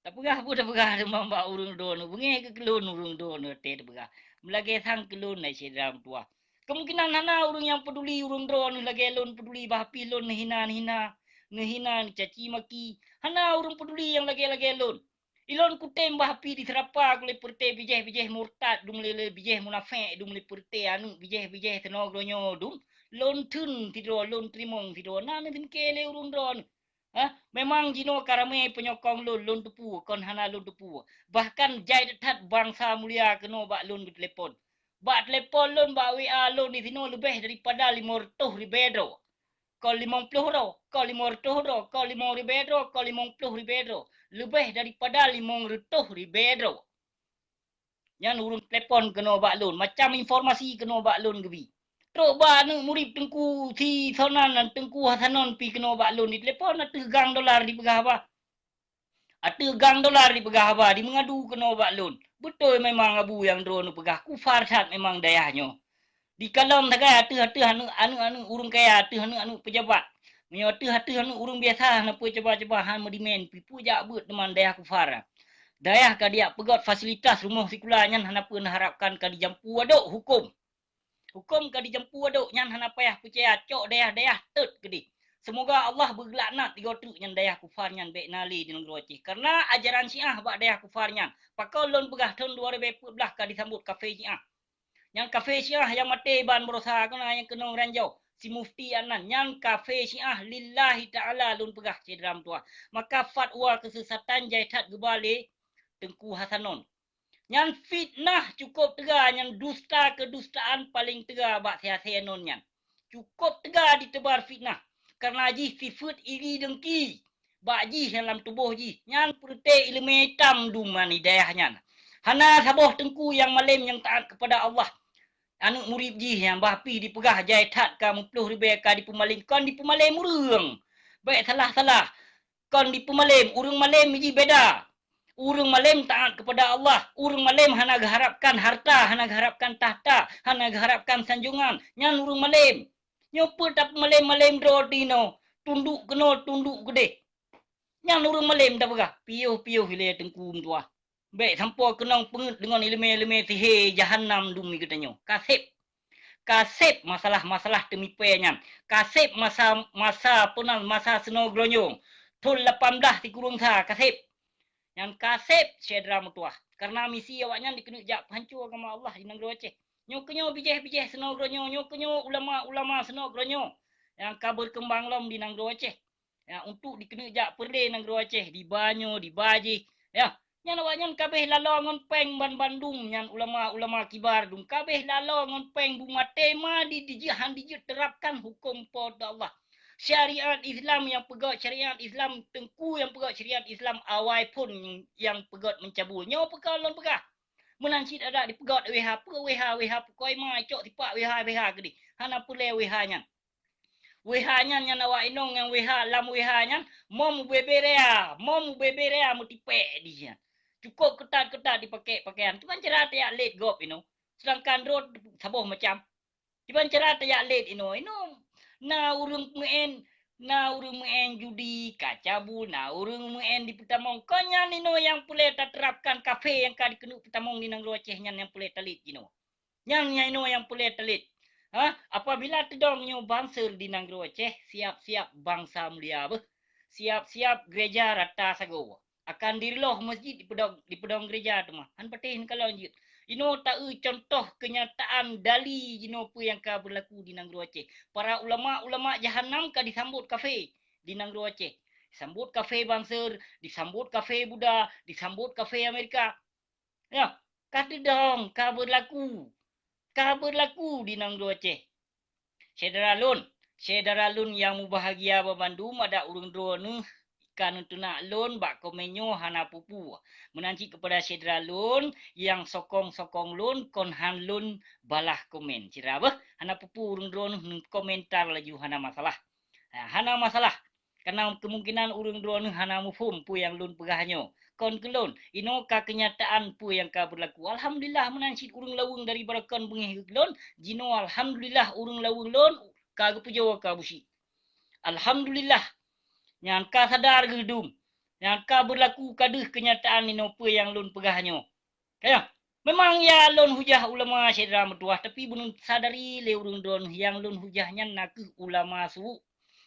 Tapeugah peue tapeugah teuma bak ureuëng droeneueh, beungéh keu keu lôn ureuëng droeneueh teupeugah. Meulagée sang keu lôn hai syedara meutuwah. Kemungkinan hana ureuëng nyang peuduli ureuëng droeneueh lagée lôn peuduli, bah pih lôn neuhina-neuhina, neuhina neucaci maki. Hana ureuëng peuduli nyang lagée-lagée lôn. Ilôn kutem bah pih diseurapa keu lé peureuté bijéh-bijéh murtad dum lé, lé bijéh munafék dum lé peureuté aneuëk bijéh-bijéh teunoe geuronyoe dum. Lôn theun sidroe, lôn teurimong sidroe, na neuseumké lé ureuëng droeneueh. Hah? Memang jinoe ka ramé peunyokong lôn, lôn teupeue, kon hana lôn teupeue. Bahkan jai that-that bansa mulia keunoe bak lôn geutelepon. Bak telepon lôn, bak W A lôn disinoe leubeh daripada limong reutôh ribée droe. Kon limong ploh droe, kon limong reutôh droe, kon limong ribée droe, kon limong ploh ribée droe. Leubeh daripada limong reutôh ribée droe. Nyan ureuëng telepon keunoe bak lôn, macam informasi keunoe bak lôn geubi. Trok bak aneuëk murit Teungku si Sonan dan Teungku Hasanon pih keunoe bak lôn ditelepon ateueh gang dolar dipeugah haba. Ateueh gang dolar dipeugah haba, dimeungadu keunoe bak lôn. Beutôi memang abu nyang droeneueh peugah, kufar that memang dayah nyoe. Dikalon sagai ateueh-ateueh aneuëk, aneuëk-aneuëk ureuëng kaya, ateueh aneuëk-aneuëk peujabat. Meunyoe ateueh-ateueh aneuëk ureuëng biasa hana peue caba-caba, han meudimen, pih peue jak beuet teuma dayah kufar. Dayah ka dijak peugét fasilitas rumoh sikula nyan hana peue neuharapkan ka dijampu adok huköm. Huköm ka dijampu adok nyan hana payah peucaya, cok dayah-dayah teut keudeh. Seumoga Allah beugeulaknat tiga treuk nyan dayah kufar nyan bék na lé di nanggroe Aceh. Karena ajaran Syiah bak dayah kufar nyan, pakon lôn peugah thon dua ribée peuet blah ka disambot kafé Syiah. Nyang kafé Syiah nyang maté ban baroesa keunan nyang keunong ranjau, si Mufti Adnan, nyan kafé Syiah lillahi ta'ala lôn peugah syedara meutuwah. Maka fatwa keusesatan jai that geuba lé Teungku Hasanon. Nyan fitnah cukôp teuga, nyan dusta keudustaan paleng teuga bak si Hasanon nyan. Cukôp teuga diteubar fitnah, kareuna jih sifeuet iri deungki bak jih nyang lam tuboh jih, nyan peureuté iéleumé itam dum hidayah nyan. Hana saboh teungku nyang malém nyang taát keupada Allah. Aneuëk murit jih nyang bah pih dipeugah jai that ka meuploh ribée ka dipeumalém, kon dipeumalém ureuëng. Bék salah-salah. Kon dipeumalém, ureuëng malém jih beda. Ureuëng malém taát keupada Allah, ureuëng malém hana geuharapkan harta, hana geuharapkan takhta, hana geuharapkan sanjongan, nyan ureuëng malém. Nyoe peue tapeumalém-malém droe tinoe, tunduk keunoe, tunduk keudeh. Nyan ureuëng malém tapeugah, piôh-piôh ilée teungku meutuwah. Bék sampoe keunong peungeuet deungon iéleumé-iéleumé sihé jahanam dum geutanyoe. Kaseb. Kaseb masalah-masalah teumipée nyan. Kaseb masa, masa peunan, masa seunoe geuronyong. Thon lapan blah sikureueng sa kaseb. Nyan kaseb syedara meutuwah. Kareuna misi awaknyan dikeuneuk jak peuhanco agama Allah di nanggroe Aceh. Nyoe keunyoe bijéh-bijéh seunoe geuronyong, nyoe keunyoe ulama-ulama seunoe geuronyong nyang ka beukeumbang lom di nanggroe Aceh. Ya, untuk dikeuneuk jak peureulée nanggroe Aceh, diba nyoe, diba jih. Ya, nyan awaknyan kabéh laloe ngon péng ban bandum nyan ulama-ulama kibar dum. Kabéh laloe ngon péng bu maté ma di, dijeuet han dijeuet terapkan huköm Po teu Allah. Syariat Islam nyang peugét syariat Islam, teungku nyang peugét syariat Islam awai phon nyang peugét meuncabul. Nyoe peukara lôn peugah. Meunan cit adak dipeugét W H, peue W H, W H pukoi ma cok tipak W H, W H keudeh. Hana peureulée W H nyan. W H nyan, nyan awak inong nyang W H, lam W H nyan, mo mubebe rea, mo mubebe rea meutipék di nyan. Cukôp keutat-keutat dipaké pakaian. Kiban cara tajak lét gob inoe. Seudangkan droe saboh macam. Kiban cara tajak lét inoe. Inoe na ureuëng meu'en, na ureuëng meu'en judi, ka cabul, na ureuëng meu'en dipeutamong. Kon nyan inoe nyang peureulée taterapkan kafé nyang ka dikeuneuk peutamong di nanggroe Aceh nyan nyang peureulée talét jinoe. Nyan nyang inoe nyang peureulée talét. Ha? Apabila teudong nyoe banser di nanggroe Aceh, siap-siap bansa mulia beuh. Siap-siap gereja rata sagoe. Akan direulôh masjid dipeudong, dipeudong gereja teuma. Han patéh neukalon jeuet. Inoe taeu contoh keunyataan dali jinoe peue nyang ka beurlaku di nanggroe Aceh. Para ulama-ulama jahanam ka disambot kafé di nanggroe Aceh. Disambot kafé Banser, disambot kafé Buddha, disambot kafé Amerika. Ya, ka teudong, ka beurlaku. Ka beurlaku di nanggroe Aceh. Syedara lôn, syedara lôn nyang mubahgia banmandum, adak ureuëng droeneueh ka neuteunak lôn bak komen nyoe hana peue-peue. Meunan cit keupada syedara lôn nyang sokong-sokong lôn kon han lôn balah komen. Syedara beuh, hana peue-peue ureuëng droeneueh neukomentar laju hana masalah. Ha, hana masalah. Karena kemungkinan ureuëng droeneueh hana muphom peue nyang lôn peugah nyoe. Kon keu lôn, inoe ka keunyataan peue nyang ka beurlaku. Alhamdulillah meunan cit ureuëng laweueng dari barokon beungéh geuh lôn, jinoe alhamdulillah ureuëng laweueng lôn ka geupeujoe keu Abusyik. Alhamdulillah, nyan ka sadar geuh dum, nyan ka beurlaku ka deuh keunyataan inoe peue nyang lôn peugah nyoe. Kayang, memang ya lôn hujah ulama syedara meutuwah, tapi beuneusadari lé ureuëng droeneueh nyang lôn hujah nyan na kheueh ulama su.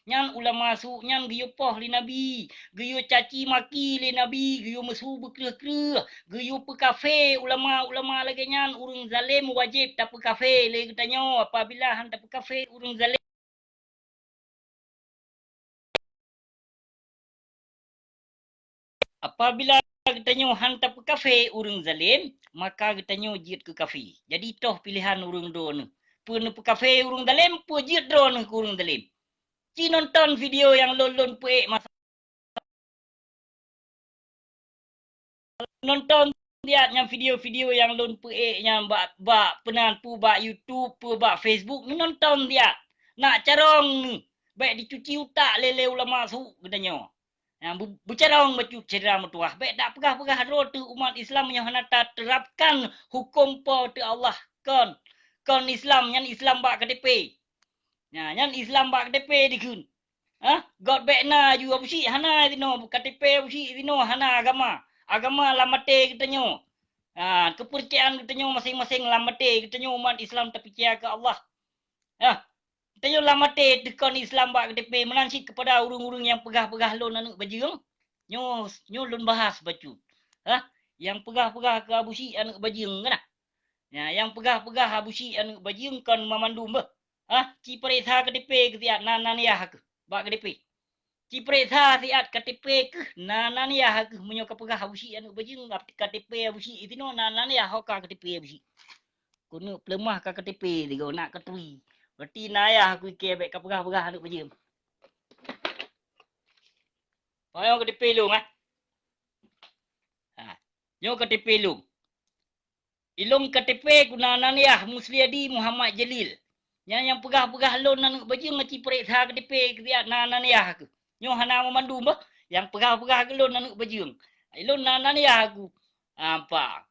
Nyan ulama su nyan geuyue poh lé Nabi, geuyue caci maki lé Nabi, geuyue meusu beukreueh-kreueh, geuyue peukafé ulama-ulama lagée nyan, ureuëng zalém wajéb tapeukafé lé geutanyoe. Apabila han tapeukafé ureuëng zalém, apabila geutanyoe han tapeukafé ureuëng zalém, maka geutanyoe jeuet keu kafé. Jadi toh piléhan ureuëng droeneueh. Peue neupeukafé ureuëng zalém, peue jeuet droeneueh keu ureuëng zalém. Ci nonton video nyang lôn-lôn peuék masa nonton siat nyang video-video nyang lôn peuék nyang bak, bak peunan peue bak YouTube, peue bak Facebook, nonton siat. Nak carông ni, bék dicuci utak lé, lé ulama su geutanyoe. Nyang beu-, beucarông bacut syedara meutuwah, bék dak peugah-peugah droe teuh umat Islam nyang hana taterapkan huköm Po teu Allah. Kon, kon Islam, nyan Islam bak K T P. Nya, nyan Islam bak K T P dikheun. Ha? Göt bék na aju Abusyik hana sinoe, K T P Abusyik sinoe hana agama. Agama lam até geutanyoe. Ha, keupeurcayaan geutanyoe maséng-maséng lam até geutanyoe umat Islam tapeucaya keu Allah. Ha, geutanyoe lam até teuh kon Islam bak K T P meunan cit keupada ureuëng-ureuëng nyang peugah-peugah lôn aneuëk bajeueng. Nyoe, nyoe lôn bahas bacut. Ha, nyang peugah-peugah keu Abusyik aneuëk bajeueng kana. Nya, nyang peugah-peugah Abusyik aneuëk bajeueng kon mamandum beuh. Ha, ci pareksa K T P keu siat na, na niyah keuh bak K T P. Ci pareksa siat K T P keuh na, na niyah keuh meunyoe ka peugah Abusyik aneuëk bajeueng, K T P Abusyik sinoe na, na niyah ho ka K T P Abusyik. Keuneuk peuleumah ka K T P tigo nak katui. Berarti na yah aku ikée bék ka peugah-peugah aneuëk bajeueng. Payong K T P lôn, eh. Ha. Nyoe K T P lôn. Ilôn K T P guna nan yah Musliadi Muhammad Jalil. Nyang, nyang peugah-peugah lôn aneuëk bajeueng ci pareksa K T P keu siat na, nan yah aku. Nyoe hana meumandum bah. Nyang peugah-peugah keu lôn aneuëk bajeueng. Ilôn na, nan yah aku. Apa?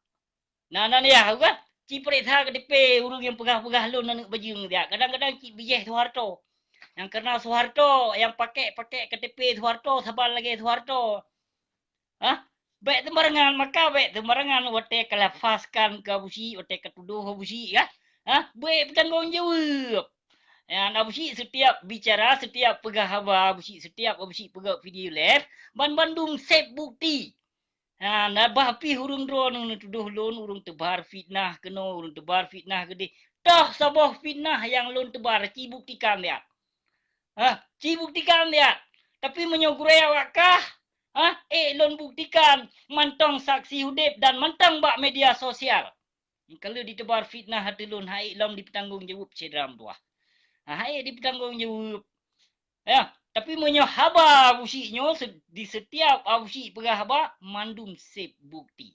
Na, nan yah aku kan? Ci pareksa K T P ureuëng nyang peugah-peugah lôn aneuëk bajeueng siat. Kadang-kadang ci bijéh Soeharto. Nyang keuna Soeharto, nyang pakai-pakai K T P Soeharto saban lagée Soeharto. Hah? Bék teumbarangan, maka bék teumbarangan watée ka lafazkan keu Abusyik, watée ka tudoh Abusyik, kan? Hah? Bék peutanggong jaweueb. Nyan Abusyik setiap bicara, setiap peugah haba Abusyik, setiap Abusyik peugah video live, banmandum seb bukti. Ha, na bah pih ureuëng droeneueh neutudoh lôn, ureuëng teubar fitnah keunoe, ureuëng teubar fitnah keudeh. Toh saboh fitnah nyang lôn teubar, ci buktikan lihat. Ha, ci buktikan lihat. Tapi meunyoe gurée awak kah, ha, ék lôn buktikan mantong saksi udeb dan mantong bak media sosial. Ka lheueh jiteubar fitnah ateueh lôn, han ék lom jipeutanggong jaweueb syedara meutuwah. Ha, han ék jipeutanggong jaweueb. Ya, tapi meunyoe haba Abusyik nyoe se-, di setiap Abusyik peugah haba, mandum seb bukti.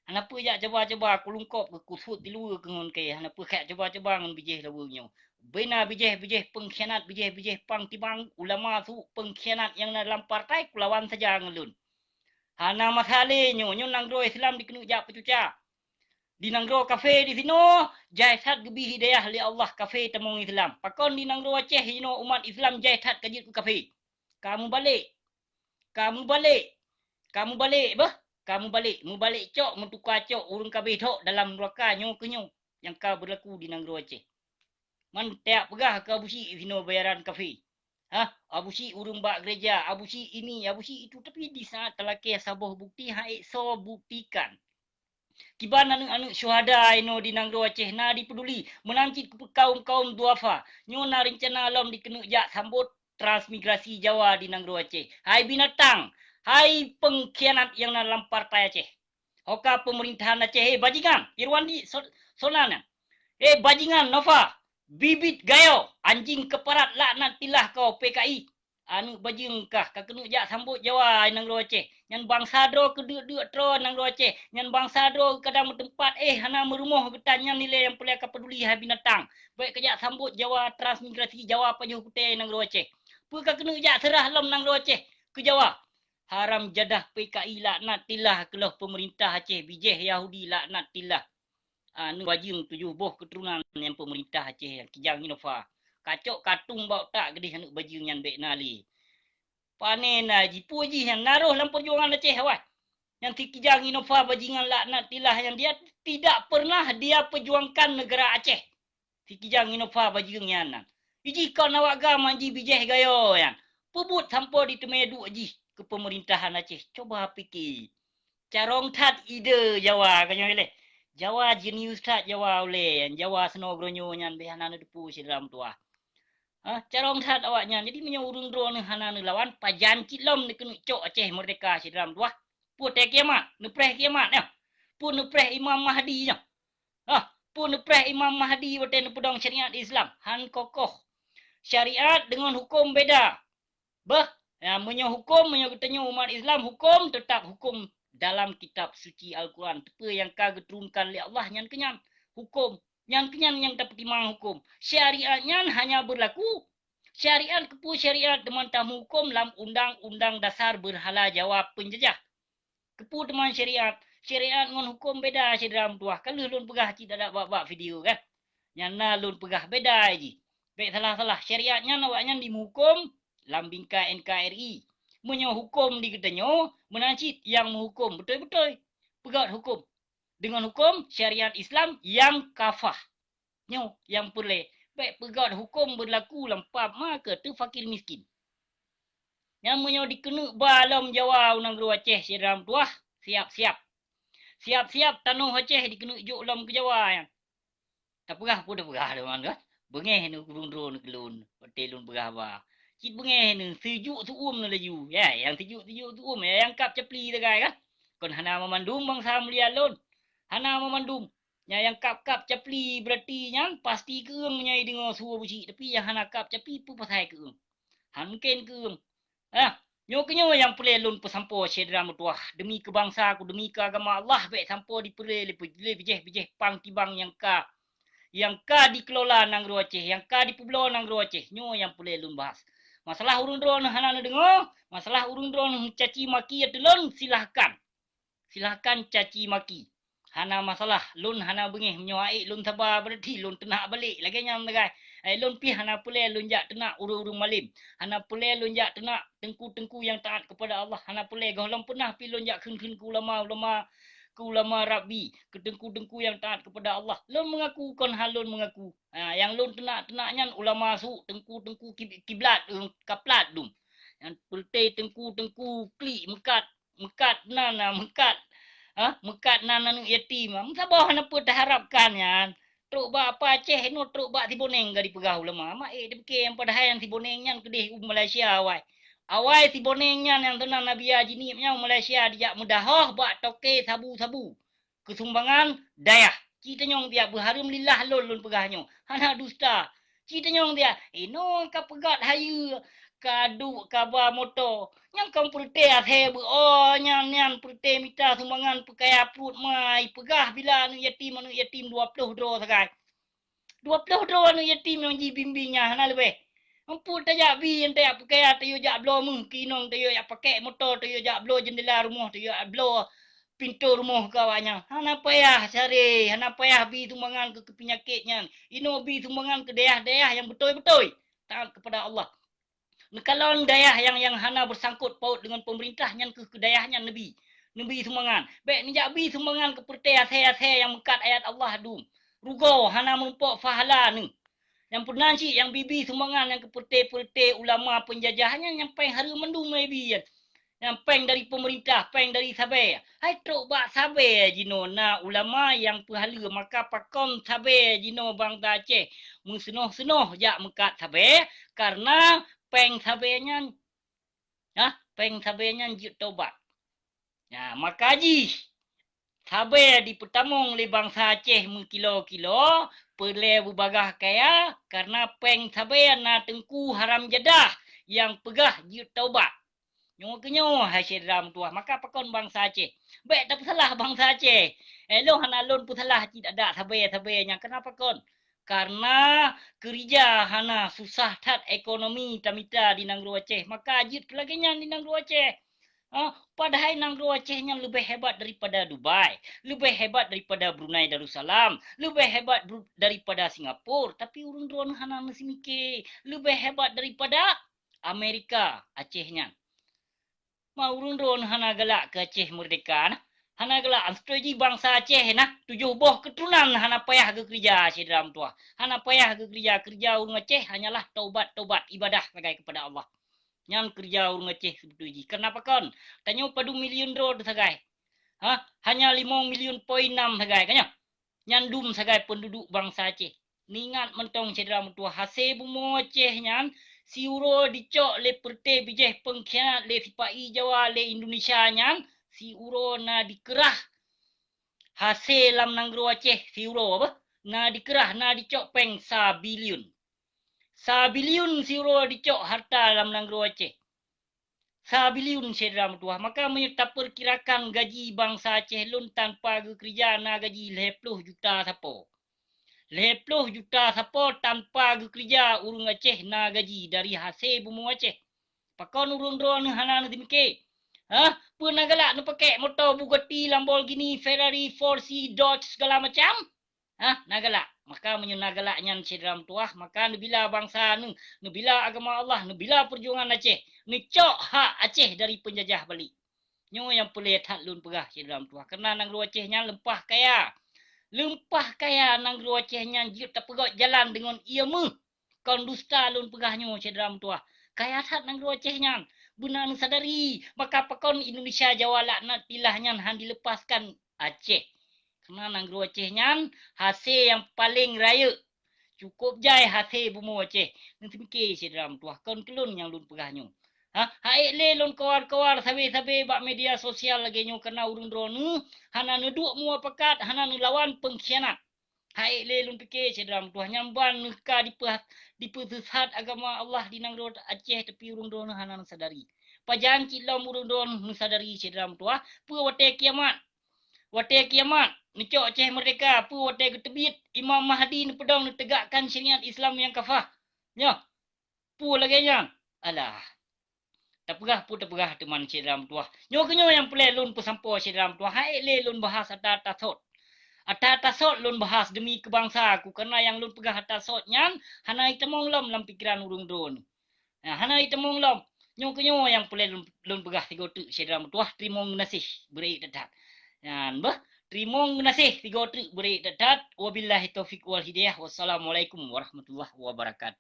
Hana peue jak cuba-cuba kulungkop keu kusut di luweue keu ngon kée, hana peue jak cuba-cuba ngon bijéh luweue nyoe. Bina bijéh-bijéh pengkhianat, bijéh-bijéh pang timang, ulama su pengkhianat nyang na lam partai kulawan saja ngon lôn. Hana masalah nyoe, nyoe nanggroe Islam dikeuneuk jak peucuca. Di nanggroe kafé di sinoe, jai that geubri hidayah lé Allah kafé tamong Islam. Pakon di nanggroe Aceh jinoe umat Islam jai that ka jeuet keu kafé. Ka mubalek. Ka mubalek. Ka mubalek beuh. Ka mubalek. Mubalek cok, meutuka cok, ureuëng ka bédhok dalam nuraka nyoe keu nyoe nyang ka beurlaku di nanggroe Aceh. Man tajak peugah keu Abusyik sinoe bayaran kafé. Ha, Abusyik ureuëng bak gereja, Abusyik ini, Abusyik itu, tapi di saat talakée saboh bukti, han ék soe buktikan. Kiban aneuëk-aneuëk syuhada inoe di nanggroe Aceh na dipeuduli, meunan cit keu kaum-kaum duafa. Nyoe na reuncana lom dikeuneuk jak sambot transmigrasi Jawa di nanggroe Aceh. Hai binatang, hai peungkhianat nyang na lam partai Aceh. Ho ka peumeurintahan Aceh, hé bajingan, Irwandi so-, Sona nyan. Hé bajingan Nova, bibit gayo, anjing keuparat laknatillah kau P K I. Aneuëk bajeueng kah, ka keuneuk jak sambot Jawa nanggroe Aceh. Nyan bansa droe keudeuk-deuk troe nanggroe Aceh. Nyan bansa droe kadang meuteumpat, éh, hana meurumoh geutan, nyan ilée nyang peureulée ka peuduli hai binatang. Bék kajak sambot Jawa transmigrasi Jawa pajoh kutéh nanggroe Aceh. Peue ka keuneuk jak seurah lom nanggroe Aceh keu Jawa? Haram jadah P K I laknatillah, keuloh peumeurintah Aceh bijéh Yahudi laknatillah. Aneuëk bajeueng tujoh boh keuturonan nyang peumeurintah Aceh nyang kijang Innova. Kacok katung bak utak geudeh aneuëk bajeueng nyan bék na lé. Pane na jipeue jih nyang na roh lam peujuangan Aceh awai. Nyang si kijang Innova bajingan laknatillah nyang dia tidak pernah dia perjuangkan negara Aceh. Si kijang Innova bajeueng nyan nan. Ijih kon awak gam anji bijéh gayo nyan. Peubuet sampoe diteumé duek jih keu peumeurintahan Aceh. Coba pike. Carông that ide Jawa ka nyoe lé. Jawa jenius that Jawa ulée nyan. Jawa seunoe geuronyoe nyan beh hana neuteupeue syedara meutuwah. Ha, carông that awaknyan. Jadi meunyoe ureuëng droeneueh hana neulawan, pajan cit lom neukeuneuk cok Aceh meurdeka syedara meutuwah. Peue tée kiamat, neupreh kiamat nyoe. Peue neupreh Imam Mahdi nyoe. Ha, peue neupreh Imam Mahdi watée neupeudong syariat Islam? Han kokoh. Syariat deungon huköm beda. Beuh, ya, meunyoe huköm, meunyoe geutanyoe umat Islam, huköm teutap huköm dalam kitab suci Al-Quran. Peue nyang ka geuturunkan lé Allah nyan keunyan huköm. Nyan keunyan nyang tapeutimang huköm. Syariat nyan hanya beurlaku. Syariat keupeue syariat teuma tameuhuköm lam undang-undang dasar beurhala Jawa peunjajah. Keupeue teuma syariat? Syariat ngon huköm beda syedara meutuwah. Ka lheueh lôn peugah cit adak bak-bak video kan. Nyan na lôn peugah beda jih. Bék salah-salah. Syariat nyan awaknyan jimeuhuköm lam bingkai N K R I. Meunyoe huköm di geutanyoe, meunan cit nyang meuhuköm beutôi-beutôi. Peugöt huköm. Deungon huköm syariat Islam nyang kafah. Nyoe nyang peureulée, bék peugöt huköm beurlaku lam pab ma keu teu fakir miskin. Nyan meunyoe dikeuneuk ba lom Jawa u nanggroe Aceh syedara meutuwah, siab-siab. Siab-siab tanoh Aceh dikeuneuk jok lom keu Jawa nyan. Tapeugah peue tapeugah lom kan? Beungéh neuh ureuëng droeneuh keu lôn, watée lôn peugah ba. Cit beungéh neuh, sijuek seu-uem neuh laju. Ya, nyang sijuek-sijuek seu-uem, ya, nyang kab capli sagai kan? Kon hana mamandum bansa mulia lôn. Hana mamandum. Nyang, nyang kab-kab capli beurati nyan pasti keueueng meunyoe deungoe su Abusyik, tapi nyang hana kab capli peue pasai keueueng. Han mungken keueueng. Ah, nyoe keunyoe nyang peureulée lôn peusampoe syedara meutuwah, deumi keu bansa ku, deumi keu agama Allah, bék sampoe dipeuré lé pe-, lé bijéh-bijéh pang tibang nyang ka, nyang ka dikelola nanggroe Aceh, nyang ka dipeubloe nanggroe Aceh. Nyoe nyang peureulée lôn bahas. Masalah ureuëng droeneuh hana neudeungoe, masalah ureuëng droeneuh caci maki ateueh lôn, silahkan. Silahkan caci maki. Hana masalah, lôn hana beungéh, meunyoe ha'ék lôn saba, beurati lôn teunak balek. Lagée nyan sagai. Hai lôn pih hana peureulée lôn jak teunak ureuëng-ureuëng malém. Hana peureulée lôn jak teunak teungku-teungku nyang taát keupada Allah. Hana peureulée, gohlom peunah pih lôn jak kheun-kheun keu ulama-ulama, keu ulama rabbi, keu teungku-teungku nyang taát keupada Allah. Lôn meungaku kon hán lôn meungaku. Ha, nyang lôn teunak-teunak nyan ulama su, teungku-teungku kib-, kiblat, eh, kaplat dum. Nyang peureté teungku-teungku klik meukat, meukat nan, ah, meukat, ha, meukat nan aneuëk yatim. Meusaboh hana peue taharapkan nyan. Trok bak apa Aceh inoe, trok bak Siboneng ka dipeugah ulama. Mak ék dipike nyang padahai nyang Siboneng nyan keudeh u Malaysia awai. Awai Siboneng nyan nyang teunang Nabi Haji Nip nyan u Malaysia dijak meudahoh bak toke sabu-sabu. Keusumbangan dayah. Ci tanyong tiak beuhareuem lillah lôn, lôn peugah nyoe. Hana dusta. Ci tanyong tiak, inoe ka peugöt hayeue, ka duek kaba moto. Nyang kon peureute asée beu, oh, nyan, nyan peureute mita sumbangan peukaya pruet ma, ipeugah bila aneuëk yatim, aneuëk yatim dua ploh droe sagai. Dua ploh droe aneuëk yatim nyang jibimbing nyan hana leubeh. Ampu tajak bi, tajak peukaya, tayue jak bloe meuh keu inong, tayue jak pakek moto, tayue jak bloe jeundela rumoh, tayue jak bloe pintoe rumoh keu awaknyan. Hana payah cari, hana payah bi sumbangan keu, keu peunyakét nyan. Inoe bi sumbangan keu dayah-dayah nyang beutôi-beutôi taat keupada Allah. Neukalon dayah nyang, nyang hana beusangkot paut deungon peumeurintah nyan keuh keu dayah nyan neubi. Neubi sumbangan. Bék neujak bi sumbangan keu peureute asée-asée nyang meukat ayat Allah dum. Rugoe hana meurumpok pahala neuh. Nyang peunan cit nyang bi-bi sumbangan nyang keu peureté-peureté ulama peunjajah nyan nyang péng hareuem mandum nyang bi nyan. Nyang péng dari peumeurintah, péng dari sabé. Hai trok bak sabé jinoe na ulama nyang peuhaleue, maka pakon sabé jinoe bansa Aceh meuseunoh-seunoh jak meukat sabé, kareuna péng sabé nyan, hah, péng sabé nyan jeuet tobat. Nah, maka jih sabé jipeutamong lé bansa Aceh meukilo-kilo, peureulée beubagaih kaya, kareuna péng sabé na teungku haram jadah nyang peugah jeuet taubat. Nyoe keunyoe hai syedara meutuwah, maka pakon bansa Aceh? Bék tapeusalah bansa Aceh. Eh, lôn hana lôn peusalah cit adak sabé-sabé nyan. Keunapa kon? Kareuna keurija hana, susah that ekonomi tamita di nanggroe Aceh, maka jeuet keu lagée nyan di nanggroe Aceh. Ha, padahai nanggroe Aceh nyan leubeh hebat daripada Dubai, leubeh hebat daripada Brunei Darussalam, leubeh hebat bru-, daripada Singapura, tapi ureuëng droeneuh hana meusimike, leubeh hebat daripada Amerika Aceh nyan. Ma ureuëng droeneuh hana galak keu Aceh meurdeka na? Hana galak, seutôi jih bansa Aceh na, tujoh boh keuturonan hana payah geukeurija syedara meutuwah. Hana payah geukeurija, keurija ureuëng Aceh hanyalah taubat-taubat, ibadah sagai keupada Allah. Nyan keurija ureuëng Aceh seubeutôi jih. Keunapa kon? Tanyoe padum milion droe teusagai. Ha? Hanya limong milion poin nam sagai, ka nyoe? Nyan dum sagai peunduduek bansa Aceh. Neuingat mantong syedara meutuwah, hasé bumoe Aceh nyan siuroe dicok lé peureté bijéh peungkhianat lé sipa-i Jawa lé Indonesia nyan, siuroe na dikeurah hasé lam nanggroe Aceh siuroe beh, na dikeurah, na dicok péng sabilion. Sabilion siuroe dicok harta lam nanggroe Aceh. Sabilion syedara meutuwah. Maka meunyoe tapeukirakan gaji bansa Aceh lôn tanpa geukeurija na gaji lhée ploh juta sapo. Lhée ploh juta sapo tanpa geukeurija ureuëng Aceh na gaji dari hasé bumoe Aceh. Pakon ureuëng droeneuh hana neusimike? Hah? Peue na galak neupakék moto Bugatti, Lamborghini, Ferrari, Porsche, Dodge segala macam? Hah, na galak. Maka meunyoe na galak nyan syedara meutuwah, maka neubila bansa neuh, neubila agama Allah, neubila peujuangan Aceh, neucok hak Aceh dari peunjajah balik. Nyoe nyang peureulée that lôn peugah syedara meutuwah, kareuna nanggroe Aceh nyan leumpah kaya. Leumpah kaya nanggroe Aceh nyan jeuet tapeugot jalan deungon ié méuh. Kon dusta lôn peugah nyoe syedara meutuwah. Kaya that nanggroe Aceh nyan. Beuna neusadari, maka pakon Indonesia Jawa laknatillah nyan han dileupaskan Aceh. Kareuna nanggroe Aceh nyan hasé nyang paleng rayeuk. Cukôp jai hasé bumoe Aceh. Neusimike syedara meutuwah, kon keu lôn nyang lôn peugah nyoe. Ha, haék lé lôn kawar-kawar sabé-sabé bak media sosial lagée nyoe kareuna ureuëng droeneuh hana neuduek muapakat, hana neulawan peungkhianat. Haék lé lôn pike syedara meutuwah, nyan ban neuh ka dipeu-, dipeuseusat agama Allah di nanggroe Aceh, tapi ureuëng droeneuh hana neusadari. Pajan cit lom ureuëng droeneuh neusadari syedara meutuwah, peue watée kiamat? Watée kiamat, neucok Aceh meurdeka, peue watée geuteubiet Imam Mahdi neupeudong neutegakkan syariat Islam nyang kafah? Nyoe, peue lagée nyan? Alah. Tapeugah peue tapeugah teuma syedara meutuwah. Nyoe keunyoe nyang peureulée lôn peusampoe syedara meutuwah, haék lé lôn bahas ata tasot. Ata tasot lôn bahas deumi keu bansa ku, kareuna nyang lôn peugah ata sot nyan hana jitamong lom lam pikeran ureuëng droeneuh. Nah, hana jitamong lom. Nyoe keunyoe nyang peureulée lôn, lôn peugah sigoe teuk syedara meutuwah, teurimong geunaséh beureuek that-that. Nyan beh, teurimong geunaséh sigoe teuk beureuek that-that. Wabillahi taufiq wal hidayah. Wassalamualaikum warahmatullahi wabarakatuh.